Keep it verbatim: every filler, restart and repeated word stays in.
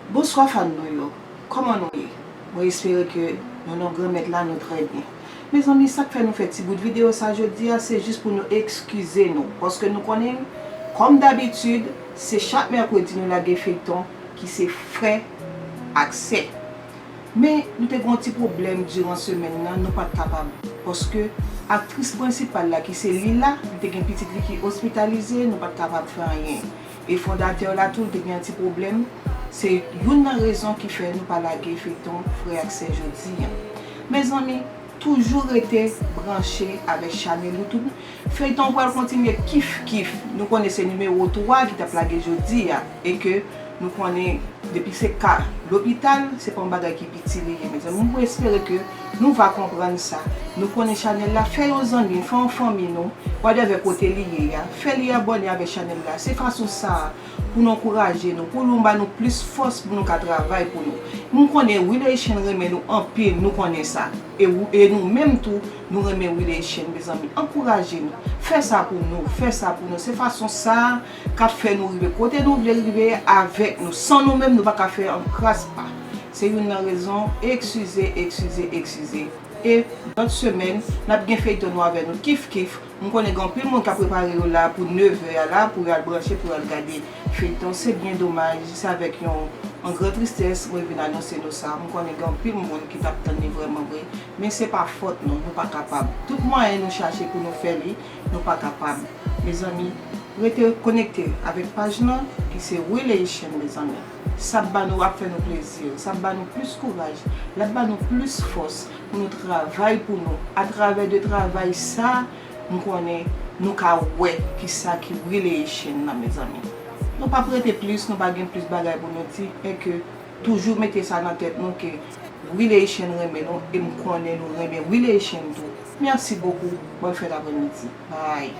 Bonswa fan nou yo, kòman nou ye? Mwen espere ke nou nan Granmèt la nou trè byen. Mezanmi, sa k fè nou fè ti bout videyo sa jodi a, se jis pou nou ekskize nou, paske nou konnen, kòm dabitid, se chak mèkredi nou lage feyton ki se frè ak sè. Men, nou te gen yon ti pwoblèm diran semèn nan, nou pa t kapab, paske aktris prensipal la ki se Lila, li te gen pitit li ki ospitalize, nou pa t kapab fè anyen. E fondatè la tou, li te gen yon ti pwoblèm. Se youn nan rezon ki fè nou pa lage feyton frè ak sè jodi a. Mezanmi, toujou rete branche avèk chanèl YouTube. Feyton pral kontinye kif kif. Nou konnen se nimewo twa ki t ap lage jodi a. E ke nou konnen depi se ka lopital, se pa yon bagay ki piti li ye. Mezanmi, mwen espere ke nou va konprann sa. Nou konnen chanèl la, fè yon zanmi, fè yon fanmi nou, whatever kote li ye a, fè li abòne avèk chanèl la. Se fason sa a pou nou ankouraje nou, pou nou ba nou plis fòs pou nou ka travay pou nou. Nou konnen Willy Chen renmen nou anpil, nou konnen sa. E, ou- e nou menm tou, nou renmen Willy Chen, mezanmi. Ankouraje nou. Fè sa pou nou, fè sa pou nou. Se fason sa a k ap fè nou rive kote nou vle rive avèk nou. San nou menm, nou pa ka fè yon kras pa. Se youn nan rezon, ekskize, ekskize, ekskize. E lòt semèn, n ap gen feyton nou avè nou kif kif. M konnen gen anpil moun k ap prepare yo la pou nevè a la, pou y al branche, pou y al gade feyton. Se byen domaj, se avèk yon, yon gran tristès mwen vin anonse nou sa. M konnen gen anpil moun ki t ap tann li vrèman vre. Men se pa fòt nou, nou pa kapab. Tout mwayen nou chache pou nou fè li, nou pa kapab. Mezanmi, rete konekte avèk paj lan, ki se Willy Chen, mezanmi. Sa ap ba nou, ap fè nou plezi, sa ap ba nou plis kouraj, l ap ba nou plis fòs pou nou travay pou nou. Atravè de travay sa, m konnen nou ka wè kisa ki Willy Chen nan, mezanmi. Nou p ap rete plis, nou pa gen plis bagay pou nou di, enke toujou mete sa nan tèt nou ke Willy Chen renmen nou, e m konnen nou renmen Willy Chen tou. Merci beaucoup, bonne fin d'après-midi. Bye.